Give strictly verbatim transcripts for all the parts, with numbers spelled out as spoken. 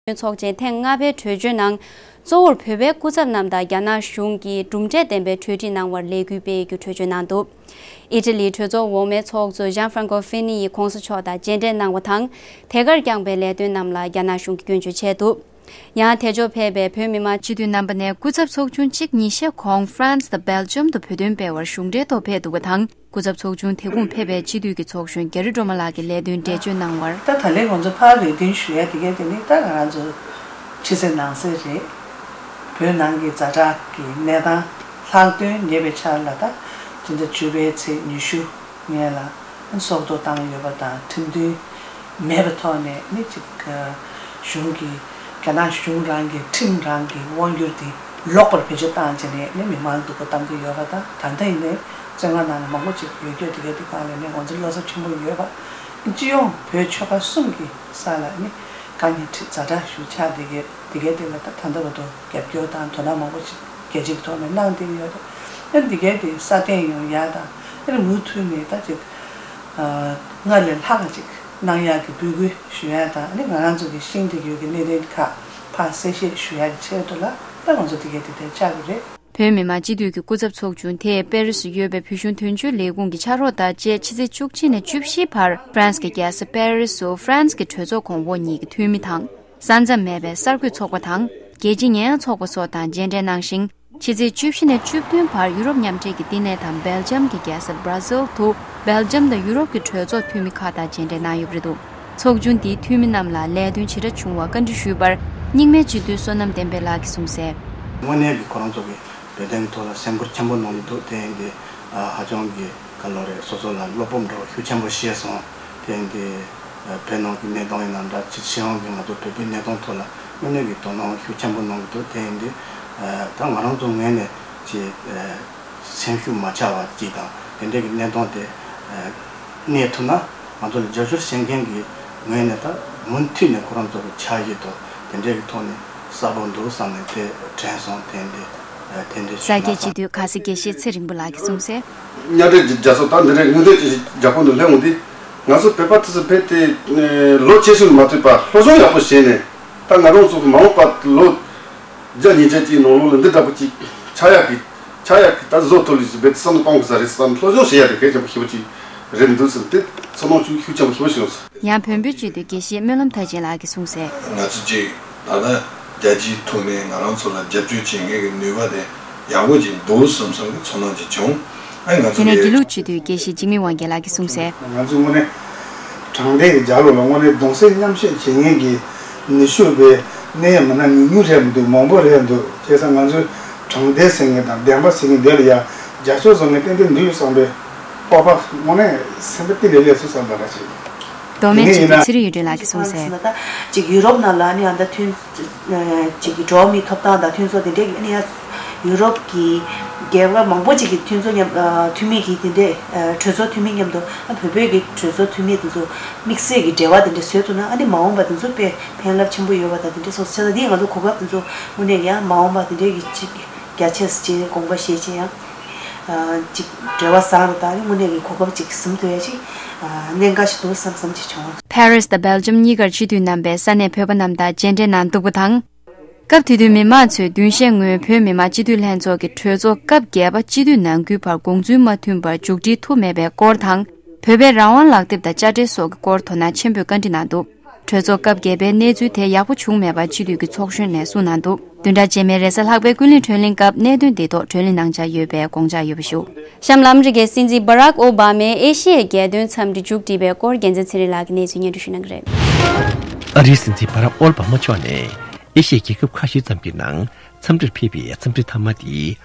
དོན་ཚོགས་ཆེན་ཐེངས་ལྔ་པའི་གྲོས་ཆོད་ནང་། གཙོ་བོར་བོད་པའི་སྐུ་ཚབ་རྣམས་དང་རྒྱ་ནག་གཞུང་གིས་གྲུབ་འབྲས་ལྡན་པའི་གྲོས་འགྲིག་གནང་བར་ལས་འགུལ་སྤེལ་རྒྱུ་གྲོས་ཆོད་གནང་འདུག་ཨི་ཊ་ལིའི་གྲོས་ཚོགས་འོག་མའི་ཚོགས་གཙོ་ཇཱན་ཧྥ་རན་ཀོ་ཧྥེ་ནི་ཡིས་གོང་ས་མཆོག་དང་མཇལ་འཕྲད་གནང་བ་དང་། དེ་གར་བསྐྱངས་པའི་ལས་དོན་རྣམས་ལ་རྒྱ་ནག་གཞུང་གིས་སྐྱོན་བརྗོད་བྱས་འདུག་ཡང་དེ་ཕྱོགས་ཕེབས་པའི་བོད་མི་མང་སྤྱི་འཐུས་རྣམ་པ་ནས་སྐུ་ཚབ་ཚོགས་ཆུང་གཅིག་ཉིན་ཤས་གོང་ཧྥ་རན་སི་དང་སྦེལ་ཇམ་དུ་བོད་དོན་སྤེལ་བར་གཞུང་འབྲེལ་ཐོག་ཕེབས་འདུག་པ་དང་། སྐུ་ཚབ་ཚོགས་ཆུང་དེ་གུང་ཕེབས་པའི་སྤྱི་འཐུས་ཀྱི་ཚོགས་གཞོན་རྒྱ་རི་སྒྲོལ་མ་ལགས་ཀྱིས་ལས་དོན་འགྲེལ་བརྗོད་གནང་བར། ད་ད་ལན་ང་ཚོ་ཕར་རེ་འདུན་ཞུ་ཡ་དེ་གས་དེ་ནི་ད་ང་རང་ཚོ་ཕྱི་གསལ་ནང་གསལ་རེད། བོད་ནང་གི་ཛ་དྲག་གི་གནས་སྟངས་ལྷག་དོན་ཉེ་བའི་ཆར་ལ་ད་སྤྱི་ཟླ་བཅུ་པའི་ཚེས་ཉི་ཤུ་ཉིན་ལ་སྲོག་ཐོག་བཏང་ཡོད་པ་དང་ཁྲིམས་མཐུན་མེད་པའི་ཐོག་ནས་ནི་ཅིག་གཞུང་གི་རྒྱ་ནག་གཞུང་རང་གི་ཁྲིམས་རང་གི་དབང་སྒྱུར་དེ་ལོག་པར་བེད་སྤྱོད་བཏང་བྱས་ནས་ནི་མི་མང་སྡུག་པོ་བཏང་གི་ཡོད་པ་དང་། ད་ལྟ་ཡིན་ནའི་བཙོན་ཁང་ནང་ལ་མང་པོ་ཅིག་ཡོད་རྒྱུ་དེ་གའི་དེ་སྒང་ལ་ནི་ང་ཚོ་བློ་འཚབ་ཆེན་པོ་ཡོད་པ། སྤྱི་ཡོངས་བོད་ཆོལ་ཁ་གསུམ་གྱི་ས་ལ་ནི་དཀའ་ངལ་ཛ་དྲག་ཞིག་ཆགས་བསྡད་ཀྱི་དེ་གའི་དེ་ལ་ད་ད་ལྟ་བར་དུ་རྒྱབ་སྐྱོར་དང་དོ་སྣང་མང་པོ་ཅིག་རྒྱལ་སྤྱིའི་ཐོག་ནས་གནང་བསྡད་ཀྱི་ཡོད་རེད། ཨ་ནི་དེ་གའི་དེ་སྲ་བརྟན་ཡོང་ཡ་དང་། ཨ་ནི་མུ་མཐུད་ནས་ད་ཅིག་སྔར་ལས་ལྷག་ཅིག་གནང་ཡག་གི་འབོད་སྐུལ་ཞུ་ཡག་དང་། ཨ་ནི་ང་རང་ཚོ་གི་ཤེས་ཀྱི་ཡོད་ཀྱི་གནད་དོན་ཁག་ཕར་གསལ་བཤད་ཞུ་ཡག་གི་ཆེད་དུ་ལ་ད་ང་ཚོ་དེ་གའི་དེ་དེ་བཅར་གི་རེད། བོད་མི་མང་སྤྱི་འཐུས་ཀྱི་སྐུ་ཚབ་ཚོགས་ཆུང་དེས་པེ་རི་སུ་ཡོད་པའི་བོད་གཞུང་དོན་གཅོད་ལས་ཁུངས་ཀྱི་ཕྱག་རོགས་དང་བཅས་ཕྱི་ཚེས་བཅུ་གཅིག་ནས་བཅུ་བཞིའི་བར་ཧྥ་རན་སི་གི་རྒྱལ་ས་པེ་རི་སུ་ཧྥ་རན་སི་གི་གྲོས་ཚོགས་གོང་འོག་གཉིས་ཀྱི་འཐུས་མི་དང་། ས་མཚམས་མེད་པའི་གསར་འགོད་ཚོགས་པ་དང་། རྒྱལ་སྤྱིའི་ཉེས་ཡངས་ཚོགས་པ་སོགས་དང་མཇལ་འཕྲད་གནང་ཞིང་། ཕྱི་ཚེས་བཅུ་བཞི་ནས་བཅུ་བདུན་བར་ཡུ་རོབ་མཉམ་འབྲེལ་གྱི་བསྟི་གནས་དང་སྦེལ་ཇམ་གྱི་རྒྱལ་ས་སྦ་ར་སིལ་དུ་སྦེལ་ཇམ་དང་ཡུ་རོབ་ཀྱི་གྲོས་ཚོགས་འཐུས་མི་ཁག་དང་མཇལ་འཕྲད་གནང་ཡོད་པ་རེད་འདུག་ཚོགས་ཆུང་འདིའི་འཐུས་མི་རྣམས་ལ་ལས་དོན་ཇི་འདྲ་བྱུང་བར་བཀའ་འདྲི་ཞུས་པར། རྙིང་མའི་སྤྱི་འཐུས་བསོད་ནམས་བསྟན་འཕེལ་ལགས་ཀྱིས་གསུངས་གསལ། དངོས་གནས་ཀྱི་ཁོ་རང་ཚོ་གི་བོད་དོན་གྱི་ཐོག་ལ་སེམས་ཁུར་ཆེན་པོ་གནང་གི་འདུག་དེ་ཡིན་དུས་ཧ་ཅང་གི་ག་ལོ་རེད། སོ་སོ་ལ་བློ་སྤོབས་འདྲ་བོ་ཤུགས་ཆེན་པོ་སྐྱེས་སོང་། དེ་ཡིན་དུས་བོད་ནང་གི་གནས་སྟངས་ཡིན་ན་འདྲ། ཕྱི་ཕྱི་ཡོང་གི་ང་ཚོ་བོད་པའི་གནས་སྟངས་ཐོག་ལ་དངོས་གནས་ཀྱི་དོ་སྣང་ཤུགས་ཆེན་པོ་གནང་གི་འདུག་དེ་ཡིན་དུས་ད་ང་རང་ཚོ་ངོས་ནས་ཅིག་སེམས་ཤུགས་མ་ཆག་པ་ཅིག་དང་། དེ་འདྲའི་གི་གནས་སྟངས་དེ་གནས་ཐུབ་ན་ང་ཚོ་ལ་རྒྱབ་སྐྱོར་བྱེད་མཁན་གྱི་ངོས་ནས་ད་མུ་མཐུད་ནས་ཁོ་རང་ཚོ་གི་ཕྱག་བཞེས་དང་དེ་འདྲའི་གི་ཐོག་ནས་གསལ་པོ་འདུག་བསམ་ནས་དེ་དྲན་སོང་། དེ་འདྲའི་དེ་འདྲའི་ས་སྐྱའི་སྤྱི་འཐུས་ཁ་སེ་དགེ་བཤེས་ཚེ་རིང་པོ་ལགས་ཀྱིས་གསུངས་གསལ། གཉའ་ཁྲི་རྒྱ་མཚོ་ད་འདི་འདྲའི་དངོས་དོན་ཅིག་རྒྱ་ཁོངས་དུ་སླེབས་འོང་དུས། ང་ཚོ་བོད་པ་དེ་ཚོ་བོད་དེ་ལོ་ཆེ་ཤོས་མ་ཐུབ་པ་སློབ་སྦྱོང་ཡག་པོ་བྱས་ནས། ད་ང་རང་ཚོ་གི་མ་འོངས་པ་ལོ་བརྒྱ་ཉིས་བརྒྱ་ཅིག་ནང་ལོགས་ལ་འདི་འདྲ་པོ་ཅིག་ཆགས་ཡག་གི་ཆགས་ཡག་གི་ད་བཟོ་ཐུབ་ལ་ཅིག་བོད་དེ་བསམ་བློ་གཏོང་དགོས་ས་རེད་བསམ། སློབ་སྦྱོང་བྱེད་ཡག་དེ་གལ་ཆེན་པོ་ཞེ་པོ་ཅིག་རེད་འདུག་བསམ། དེ་ཚོར་སྣང་ཅིག་ཤུགས་ཆེན་པོ་ཞེ་པོ་བྱུང་སོང་། ཡང་བོན་པོའི་སྤྱི་འཐུས་དགེ་བཤེས་སྨོན་ལམ་མཐར་ཕྱིན་ལགས་ཀྱིས་གསུངས་གསལ། ང་ཚོ་ཅིག་ད་ལྟ་རྒྱལ་སྤྱིའི་ཐོག་ནས་ང་རང་ཚོ་ལ་རྒྱབ་སྐྱོར་བྱེད་མཁན་གྱི་ནུས་པ་དེ་ཡག་པོ་ཅིག་འདུག་བསམ་བསམ་གྱི་ཚོར་སྣང་ཅིག་བྱུང་། ཨ་ང་ཚོ་དེ་ནས་གི་དགེ་ལུགས་སྤྱི་འཐུས་དགེ་བཤེས་འཇིགས་མེད་དབང་རྒྱལ་ལགས་ཀྱིས་གསུངས་གསལ། ང་ཚོའི་དངོས་གནས་དྲང་བདེན་གྱི་རྒྱབ་ལོགས་ལ་དངོས་གནས་གདུང་སེམས་མཉམ་སྐྱེད་བྱེད་མཁན་གྱི་ནུས་ཤུགས་པའི་གནས་མི་སྣ་ཉུང་ཉུང་རེད་མི་འདུག་མང་པོ་རེད་འདུག་བྱས་ཙང་ང་ཚོའི་དྲང་བདེན་ཟེར་མཁན་དང་བདེན་པ་ཟེར་མཁན་འདི་ལ་ཡ་རྒྱབ་སྐྱོར་བཟོ་མཁན་ཏན་ཏན་འདུག་བསམ་པའི་སྤོབས་པ་དངོས་གནས་སེམས་པ་གཏིང་ལས་སླེབས་སོང་བསམ་པ་ར་ཅིག་མདོ་སྨད་སྤྱི་འཐུས་ཚེ་རིང་གཡུ་སྒྲོན་ལགས་ཀྱིས་གསུངས་གསལ། ཅིག་ཡུ་རོབ་ནང་ལ་ནི་ཨ་ད་མཐུན་ཅིག་གི་འགྲོ་བ་མིའི་ཐོབ་ཐང་དང་མཐུན་ཚོགས་དེ་འདྲའི་ཨ་ནི་ཡ་ཡུ་རོབ་ཀྱི་རྒྱལ་ཁབ་མང་པོ་ཅིག་གི་མཐུན་ཚོགས་མཉམ་ཨ་འཐུས་མི་གི་དེ་འདྲའི་ཨ་གྲོས་ཚོགས་འཐུས་མི་མཉམ་དུ་ཨ་བོད་བོད་ཀྱི་གྲོས་ཚོགས་འཐུས་མི་དེ་ཚོ་དམིགས་བསལ་གྱི་འབྲེལ་བ་དེ་འདྲ་བཟོས་ཐུབ་ན་ཨ་ནི་མ་འོངས་པ་དེ་ཚོ་དཔེ་ཕན་རླབས་ཆེན་པོ་ཡོད་པ་དང་དེ་འདྲ་སོགས་བྱས་ཙང་འདི་ང་ཚོ་གོ་སྐབས་དེ་ཚོ་དངོས་གནས་ཡང་མ་འོངས་པ་དེ་འདྲའི་གི་ཅིག་རྒྱ་ཆེ་ཅིག་དགོངས་པ་བཞེས་ཅིག་ཡང་ཅིག་འབྲེལ་བ་བཟང་རུ་དང་ཨ་ནི་དངོས་གནས་ཀྱི་གོ་སྐབས་ཅིག་ཟིན་ཐུབ་ཡ་ཅིག་གནད་འགག་ཞིག་འདུག་བསམ་བསམ་ཅིག་བྱུང་། ཕ་རི་སི་དང་སྦེལ་ཇམ་གཉིས་ཀར་སྤྱི་འཐུས་རྣམ་པས་ས་གནས་བོད་པ་རྣམས་དང་མཇལ་འཕྲད་གནང་འདུག་པ་དང་། སྐབས་དེ་དུས་མི་མང་ཚོས་བདུན་ཤས་སྔོན་བོད་མི་མང་སྤྱི་འཐུས་ལྷན་ཚོགས་ཀྱི་གྲོས་ཚོགས་སྐབས་བརྒྱད་པ་སྤྱི་འཐུས་ནང་ཁུལ་བར་དགོངས་ཚུལ་མ་མཐུན་པར་མཇུག་སྒྲིལ་ཐུབ་མེད་པའི་སྐོར་དང་། བོད་པའི་རང་དབང་ལག་དེབ་དང་དཔྱ་ཁྲལ་སོགས་ཀྱི་སྐོར་དོ་སྣང་ཆེན་པོས་བཀའ་འདྲི་གནང་འདུག་གྲོས་ཚོགས་སྐབས་བརྒྱད་པའི་གནས་ཚུལ་དེ་ཡག་པོ་བྱུང་མེད་པ་སྤྱི་འཐུས་ཀྱི་ཚོགས་གཞོན་ནས་གསུངས་གནང་འདུག་བདུན་ཕྲག་རྗེས་མའི་རེས་གཟའ་ལྷག་པའི་ཀུན་གླེང་བགྲོ་གླེང་སྐབས་གནད་དོན་འདི་ཐོག་བགྲོ་གླེང་གནང་འཆར་ཡོད་པའི་དགོངས་འཆར་ཡོད་པ་ཞུ། གཤམ་ལ་ཨ་མི་རི་ཀའི་སྲིད་འཛིན་བྷ་རག་ཨོ་བྷ་མའི་ཨེ་ཤི་ཡའི་རྒྱལ་དོན་འཚམས་འདྲི་མཇུག་བསྒྲིལ་བའི་སྐོར་རྒྱལ་མཚན་ཚེ་རིང་ལགས་ཀྱིས་གནས་ཚུལ་སྙན་སྒྲོན་ཞུ་གནང་གི་རེད། ཨ་རིའི་སྲིད་འཛིན་བྷ་རག་ཨོ་བྷ་མ་མཆོག་ནས་ཨེ་ཤི་ཡའི་རྒྱལ་ཁབ་ཁ་ཤས་ཙམ་གྱི་ནང་འཚམས་འདྲིར་ཕེབས་པའི་འཚམས་འདྲི་མཐའ་མ་དེ་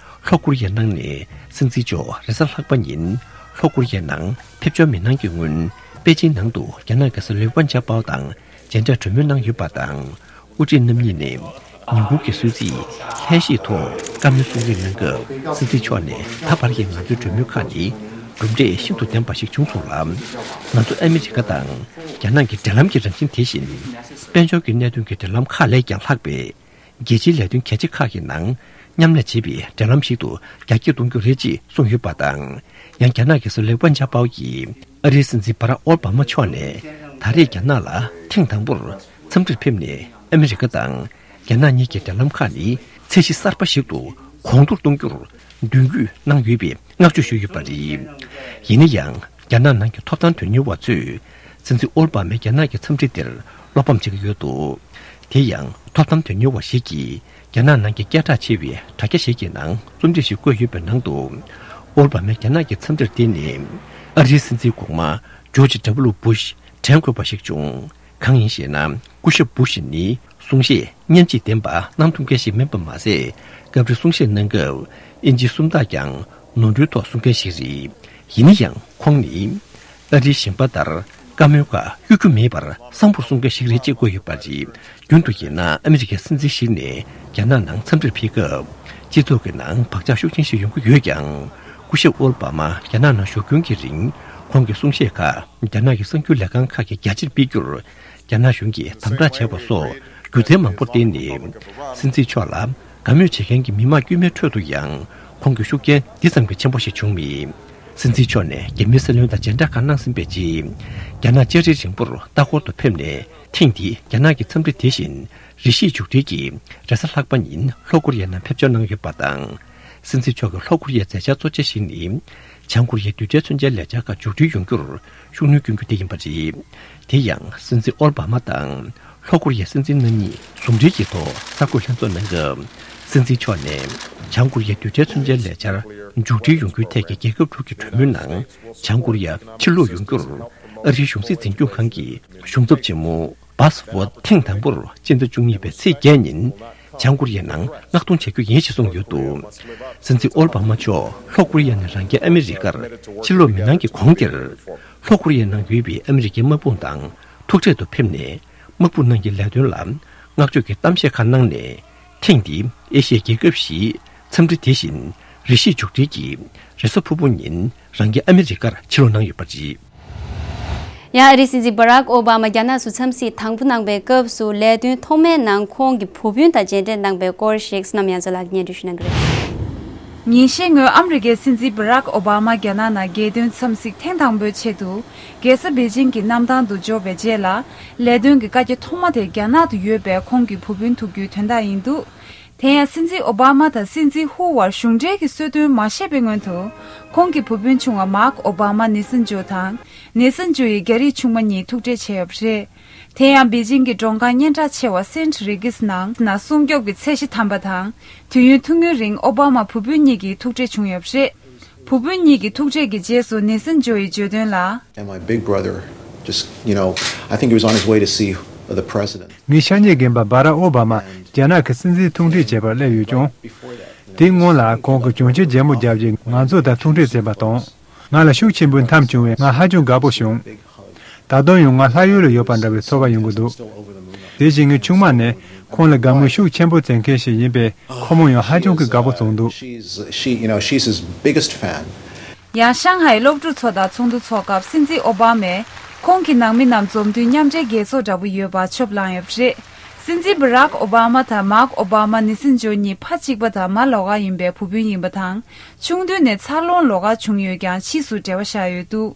ལྷོ་ཀོ་རི་ཡའི་ནང་ནས་སྲིད་འཛིན་མཆོག་རེས་གཟའ་ལྷག་པ་ཉིན་ལྷོ་ཀོ་རི་ཡའི་ནང་ཕེབས་འབྱོར་མི་གནང་གི་སྔོན་པེ་ཅིང་ནང་དུ་རྒྱ་ནག་གི་སྲིད་བློན་ཝན་ཅཱ་པའོ་དང་མཇལ་འཕྲད་གྲོས་མོལ་གནང་ཡོད་པ་དང་། དབུ་ཁྲིད་རྣམ་གཉིས་ནས་ཉིན་གུང་གི་གསོལ་ཚིགས་ལྷན་ཞིག་ཐོག་བཀའ་མོལ་གསུང་གླེང་གནང་སྐབས་སྲིད་འཛིན་མཆོག་ནས་ད་བར་གྱི་ང་ཚོའི་གྲོས་མོལ་ཁག་ནི་གྲུབ་འབྲས་ཤིན་ཏུ་ལྡན་པ་ཞིག་བྱུང་སོང་ལ། ང་ཚོ་ཨ་མི་རི་ཀ་དང་རྒྱ་ནག་གི་འབྲེལ་ལམ་གྱི་རང་བཞིན་དེ་བཞིན་དཔལ་འབྱོར་གྱི་གནད་དོན་གྱི་འབྲེལ་ལམ་ཁག་ལས་ཀྱང་ལྷག་པའི་རྒྱལ་སྤྱིའི་ལས་དོན་གལ་ཆེ་ཁག་གི་ནང་མཉམ་ལས་བྱེད་པའི་འབྲེལ་ལམ་ཞིག་ཏུ་རྒྱ་སྐྱེད་གཏོང་རྒྱུ་རེད་ཅེས་གསུངས་ཡོད་པ་དང་། ཡང་རྒྱ་ནག་གི་སྲིད་བློན་ཝན་ཅཱ་པའོ་ཡིས་ཨ་རིའི་སྲིད་འཛིན་བྷ་རག་ཨོ་བྷ་མ་མཆོག་ནས་ད་རེས་རྒྱ་ནག་ལ་ཐེངས་དང་པོར་འཚམས་འདྲིར་ཕེབས་ནས་ ཨ་མི་རི་ཀ་དང་རྒྱ་ནག་གཉིས་ཀྱི་འབྲེལ་ལམ་ཁག་ནི་ཚད་གཞི་གསར་པ་ཞིག་ཏུ་གོང་མཐོར་གཏོང་རྒྱུར་མདུན་སྐྱོད་གནང་ཡོད་པའི་བསྔགས་བརྗོད་ཞུས་ཡོད་པ་རེད། ཡིན་ན་ཡང་རྒྱ་ནག་ནང་གི་ཐོབ་ཐང་དོན་གཉེར་བ་ཚོས་སྲིད་འཛིན་ཨོ་བྷ་མའི་རྒྱ་ནག་གི་འཚམས་འདྲི་དེར་བློ་ཕམ་བྱེད་ཀྱི་ཡོད་འདུག་དེ་ཡང་ཐོབ་ཐང་དོན་གཉེར་བ་ཞིག་གིས་རྒྱ་ནག་ནང་གི་སྐད་གྲགས་ཆེ་བའི་དྲ་རྒྱ་ཞིག་གི་ནང་རྩོམ་བྲིས་ཤིག་བཀོད་ཡོད་པའི་ནང་དུ། ཨོ་བྷ་མའི་རྒྱ་ནག་གི་འཚམས་འདྲིར་བརྟེན་ནས་ཨ་རིའི་སྲིད་འཛིན་གོང་མ་ཇོརྗ་ཌབ་ལུ་བྷུ་ཤ་དྲན་དགོས་པ་ཞིག་བྱུང་། གང་ཡིན་ཞེ་ན། སྐུ་ཞབས་བྷུ་ཤ་ནི་གསུང་བཤད་སྙན་འཇེབས་ལྡན་པ་གནང་ཐུབ་མཁན་ཞིག་མིན་པ་མ་ཟད། སྐབས་རེ་གསུང་བཤད་གནང་སྐབས་ཨིན་ཇིའི་སུམ་རྟགས་ཀྱང་ནོར་འཁྲུལ་ཐོག་གསུང་མཁན་ཞིག་རེད། ཡིན་ན་ཡང་ཁོང་ནི་ཨ་རིའི་ཞིང་པ་ལྟར་བཀའ་མོལ་ཁག་གཡོ་སྒྱུ་མེད་པར་གསང་བོར་གསུང་མཁན་ཞིག་རེད་ཅེས་བཀོད་ཡོད་པ་རེད། རྒྱུན་དུ་ཡིན་ན་ཨ་མི་རི་ཀའི་སྲིད་འཛིན་ཞིག་ནས་རྒྱ་ནག་ནང་འཚམས་འདྲིར་ཕེབས་སྐབས། སྤྱི་ཚོགས་ཀྱི་ནང་བག་ཆགས་ཤུགས་ཆེན་ཞིག་ཡོང་གི་ཡོད་ཀྱང་། སྐུ་ཞབས་ཨོ་བྷ་མ་རྒྱ་ནག་ནང་བཞུགས་རྒྱུན་གྱི་རིང་། ཁོང་གི་གསུང་བཤད་ཁག་རྒྱ་ནག་གི་གསར་འགྱུར་ལས་ཁང་ཁག་གིས་རྒྱ་ཆེར་སྤེལ་རྒྱུར། རྒྱ་ནག་གཞུང་གིས་དམ་དྲག་བྱས་པ་སོགས་རྒྱུ་མཚན་མང་པོར་བརྟེན་ནས། སྲིད་འཛིན་མཆོག་ལ་དགའ་མོས་བྱེད་མཁན་གྱི་མི་མང་དཀྱུས་མའི་ཁྲོད་དུ་ཡང་། ཁོང་གི་ཤུགས་རྐྱེན་འདི་ཙམ་གྱིས་ཆེན་པོ་ཞིག་བྱུང་མེད། སྲིད་འཛིན་མཆོག་ནས་རྒྱ་མིའི་སྲིད་བློན་དང་མཇལ་འཕྲད་ཁག་གནང་ཟིན་པའི་རྗེས། རྒྱ་ནག་ལྕགས་རིའི་རིང་པོར་ལྟ་སྐོར་དུ་ཕེབས་ནས། ཐེངས་འདིའི་རྒྱ་ནག་གི་འཚམས་འདྲི་དེ་བཞིན། རེ་ཞིག་མཇུག་སྒྲིལ་གྱིས་རེས་གཟའ་ལྷག་པ་ཉིན་ལྷོ་ཀོ་རི་ཡ་ནང་ཕེབས་འབྱོར་གནང་ཡོད་པ་དང་། སྲིད་འཛིན་མཆོག་གི་ལྷོ་ཀོ་རི་ཡའི་མཛད་འཆར་གཙོ་ཆེ་ཞིག་ནི། བྱང་ཀོ་རི་ཡའི་རྡུལ་ཕྲན་མཚོན་ཆའི་ལས་འཆར་ཁག་མཇུག་སྒྲིལ་ཡོང་རྒྱུར་ཤུགས་སྣོན་སྐྱོན་རྒྱུ་དེ་ཡིན་པ་རེད། དེ་ཡང་སྲིད་འཛིན་ཨོ་བྷ་མ་དང་ལྷོ་ཀོ་རི་ཡའི་སྲིད་འཛིན་རྣམ་གཉིས་ཟུང་འབྲེལ་གྱི་ཐོག་གསར་འགོད་ལྷན་ཚོགས་གནང་སྐབས། སྲིད་འཛིན་མཆོག་ནས་བྱང་ཀོ་རི་ཡའི་རྡུལ་ཕྲན་མཚོན་ཆའི་ལས་འཆར་མཇུག་སྒྲིལ་ཡོང་རྒྱུའི་ཐད་ཀྱི་རྒྱལ་ཁབ་དྲུག་གི་གྲོས་མོལ་ནང་། བྱང་ཀོ་རི་ཡ་ཕྱིར་ལོག་ཡོང་རྒྱུར་ཨ་རིའི་གཞུང་སྲིད་འཛིན་སྐྱོང་ཁང་གི་གཞུང་ཚབ་ཆེན་མོ། བྷ་སི་ཝོད་ཐེངས་དང་པོར་སྤྱི་ཟླ་བཅུ་གཉིས་པའི་ཚེས་བརྒྱད་ཉིན་བྱང་ཀོ་རི་ཡའི་ནང་མངགས་གཏོང་བྱ་རྒྱུ་ཡིན་ཞེས་གསུངས་ཡོད་འདུག་སྲིད་འཛིན་ཨོ་བྷ་མ་མཆོག་ལྷོ་ཀོ་རི་ཡ་ནས་རང་རྒྱལ་ཨ་མི་རི་ཀར་ཕྱིར་ལོག་མི་གནང་གི་གོང་དེར། ལྷོ་ཀོ་རི་ཡའི་ནང་ཡོད་པའི་ཨ་མི་རི་ཀའི་དམག་དཔུང་དང་ཐུག་འཕྲད་དུ་ཕེབས་ནས། དམག་དཔུང་ནང་གི་ལས་དོན་ལ་བསྔགས་བརྗོད་ཀྱི་གཏམ་བཤད་ཁག་གནང་ནས། ཐེངས་འདིའི་ཨེ་ཤི་ཡའི་རྒྱལ་ཁབ་བཞིའི་འཚམས་འདྲི་དེ་བཞིན་རེ་ཞིག་མཇུག་སྒྲིལ་གྱིས་རེས་གཟའ་ཕུར་བུ་ཉིན་རང་རྒྱལ་ཨ་མི་རི་ཀར་ཕྱིར་ལོག་གནང་ཡོད་པ་རེད། ཡང་ཨ་རིའི་སྲིད་འཛིན་བྷ་རག་ཨོ་བྷ་མ་རྒྱ་ནག་སུ་འཚམས་གཟིགས་དང་པོ་གནང་པའི་སྐབས་སུ་ལས་དོན་ཐོག་མའི་ནང་ཁོང་གི་བུ་སྤུན་དང་མཇལ་འཕྲད་གནང་པའི་སྐོར་ཞིག་བསོད་ནམས་ཡང་རྩེ་ལགས་ཀྱིས་སྙན་སྒྲོན་ཞུ་གནང་གི་རེད། ཉིན་ཤས་སྔོན་ཨ་མི་རི་ཀའི་སྲིད་འཛིན་བྷ་རག་ཨོ་བྷ་མ་རྒྱ་ནག་ནང་རྒྱལ་དོན་འཚམས་གཟིགས་ཐེངས་དང་པོའི་ཆེད་དུ། རྒྱལ་ས་པེ་ཅིང་གི་གནམ་ཐང་དུ་འབྱོར་བའི་རྗེས་ལ། ལས་དོན་གྱི་བཀའ་རྒྱ་ཐོག་མ་དེ་རྒྱ་ནག་ཏུ་ཡོད་པའི་ཁོང་གི་བུ་སྤུན་ཐུག་རྒྱུའི་དོན་དག་ཡིན་འདུག་དེ་ཡང་སྲིད་འཛིན་ཨོ་བྷ་མ་དང་སྲིད་འཛིན་ཧུ་བར་གཞུང་འབྲེལ་གྱི་གསོལ་སྟོན་མ་བཞེས་པའི་སྔོན་དུ། ཁོང་གི་བུ་སྤུན་ཆུང་བ་མཱག་ཨོ་བྷ་མ་ནི་སན་ཇོ་དང་། ནི་སན་ཇོ་ཡི་རྒྱ་རིགས་ཆུང་མ་གཉིས་ཐུག་འཕྲད་བྱས་ཡོད་པ་རེད། དེ་ཡང་པེ་ཅིང་གི་མགྲོན་ཁང་སྙན་གྲགས་ཆེ་བ་སེན་ཊི་རི་གིས་ནང་ན་སྲུང་སྐྱོབ་ཀྱི་ཚད་གཞི་དམ་པ་དང་། དུས་ཡུན་ཐུང་ངུའི་རིང་ཨོ་བྷ་མ་བུ་སྤུན་གཉིས་ཀྱི་ཐུག་འཕྲད་བྱུང་ཡོད་པ་རེད། བུ་སྤུན་གཉིས་ཀྱི་ཐུག་འཕྲད་ཀྱི་རྗེས་སུ་ནི་སན་ཇོ་ཡིས་བརྗོད་དོན་ལ། And my big brother, just, you know, I think he was on his way to see the president. ངའི་ཤ་ཉེ་རྒན་པ་བྷ་རག་ཨོ་བྷ་མ་རྒྱ་ནག་གི་སྲིད་འཛིན་ཐུག་འཕྲད་བྱེད་པར་སླེབས་ཡོད་ཀྱང་། དེའི་སྔོན་ལ་ཁོང་གིས་གྱོན་ཆས་རྒྱལ་མོ་བརྒྱབ་རྗེས་ང་ཚོ་དང་ཐུག་འཕྲད་མཛད་པ་དང་། ང་ལ་ཤུགས་ཆེན་པོས་འཐམས་བྱུང་བས་ང་ཧ་ཅང་དགའ་པོ་བྱུང་། ད་དུང་ཡང་ང་ལྷ་ཡུལ་ལ་ཡོད་པ་འདྲ་བའི་ཚོར་བ་ཡོང་གི་འདུག་དེ་བཞིན་ངའི་ཆུང་མ་ནི་ཁོང་ལ་དགའ་མོས་ཤུགས་ཆེན་པོ་བྱེད་མཁན་ཞིག་ཡིན་པས་ཁོ་མོ་ཡང་ཧ་ཅང་གི་དགའ་པོ་བྱུང་འདུག She's, she, you know, she's his biggest fan. ཡང་ཤང་ཧའེ་སློབ་ཕྲུག་ཚོ་དང་ཚོགས་འདུ་འཚོགས་སྐབས་སྲིད་འཛིན་ཨོ་བྷ་མས་ཁོང་གི་ནང་མི་རྣམས་འཛོམས་དུས་མཉམ་འབྲེལ་རྒྱལ་ཚོགས་འདྲ་པོ་ཡོད་པ་ཆོབ་བསླངས་ཡོད་པ་རེད། སྲིད་འཛིན་བྷ་རག་ཨོ་བྷ་མ་དང་མཱག་ཨོ་བྷ་མ་ནི་སན་ཇོ་གཉིས་ཕ་གཅིག་པ་དང་མ་ལོགས་ཀ་ཡིན་པའི་བུ་སྤུན་ཡིན་པ་དང་། ཆུང་དུས་ནས་འཚར་ལོངས་ལོགས་ཀ་བྱུང་ཡོད་ཀྱང་ཕྱིས་སུ་འབྲེལ་བ་བཞག་ཡོད་འདུག་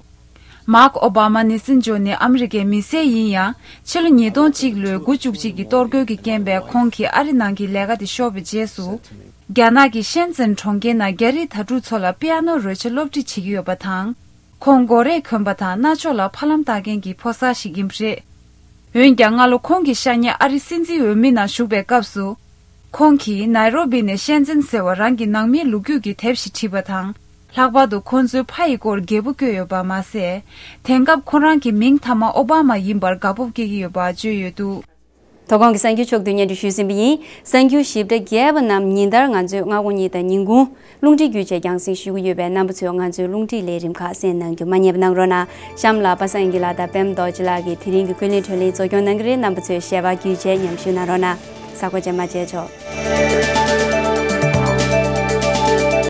མཱག་ཨོ་བྷ་མ་ནི་སན་ཇོ་ནི་ཨ་མི་རི་ཀའི་མི་སེར་ཡིན་ཡང་། ཕྱི་ལོ་ཉིས་སྟོང་གཅིག་ལོའི་དགུ་བཅུ་གཅིག་གི་གཏོར་རྒོལ་གྱི་རྐྱེན་པས་ཁོང་གིས་ཨ་རི་ནང་གི་ལས་ཀ་དེ་ཤོར་བའི་རྗེས་སུ། རྒྱ་ནག་གི་ཤན་ཙེན་གྲོང་ཁྱེར་ནང་རྒྱ་རིགས་དྭ་ཕྲུག་ཚོ་ལ་པི་ཡ་ནོ་རོལ་ཆ་སློབ་ཁྲིད་བྱེད་ཀྱི་ཡོད་པ་དང་། ཁོང་མགོ་རས་གོན་པ་དང་རྣ་ཅོག་ལ་ཕ་ལམ་བཏགས་མཁན་གྱི་ཕོ་གསར་ཞིག་ཡིན་པ་རེད། འོན་ཀྱང་སྔ་ལོ་ཁོང་གི་ཤ་ཉེ་ཨ་རིའི་སྲིད་འཛིན་འོས་མི་ནང་ཞུགས་པའི་སྐབས་སུ། ཁོང་གིས་ནཱི་རོ་བི་ནས་ཤན་ཙེན་ཟེར་བ་རང་གི་ནང་མིའི་ལོ་རྒྱུས་ཀྱི་དེབ་ཞིག་བྲིས་པ་དང་། ལྷག་པར་དུ་ཁོང་ཚོའི་ཕ་ཡི་སྐོར་རྒྱས་པོ་བཀོད་ཡོད་པ་མ་ཟད། དེང་སྐབས་ཁོ་རང་གི་མིང་མཐའ་མ་ཨོ་བྷ་མ་ཡིན་པར་དགའ་སྤོབས་སྐྱེ་གི་ཡོད་པ་བརྗོད་ཡོད་འདུག་དོ་དགོང་གི་གསར་འགྱུར་ཕྱོགས་བསྡུས་སྙན་སྒྲོན་ཞུས་ཟིན་པ་ཡིན། གསར་འགྱུར་ཞིབ་ཕྲ་རྒྱས་པ་རྣམས་ཉིན་ལྟར་ང་ཚོའི་སྔ་དགོང་གཉིས་དང་ཉིན་གུང་། རླུང་འཕྲིན་བརྒྱུད་བཅས་རྒྱང་སྲིང་ཞུ་གི་ཡོད་པས་རྣམ་པ་ཚོས་ང་ཚོའི་རླུང་འཕྲིན་ལས་རིམ་ཁག་གསན་གནང་རྒྱུ་མ་བསྙེལ་བ་གནང་རོགས་གནང་། གཤམ་ལ་པ་སངས་དབྱངས་སྐྱིད་ལགས་དང་པད་མ་རྡོ་རྗེ་ལགས་ཀྱིས་དེ་རིང་གི་ཀུན་གླེང་བགྲོ་གླེང་གཙོ་སྐྱོང་གནང་གི་རེད། རྣམ་པ་ཚོས་ཞལ་པར་བརྒྱུད་བཅས་མཉམ་ཞུགས་གནང་རོགས་གནང་། གཟའ་འཁོར་རྗེས་མར་མཇལ་ཆོག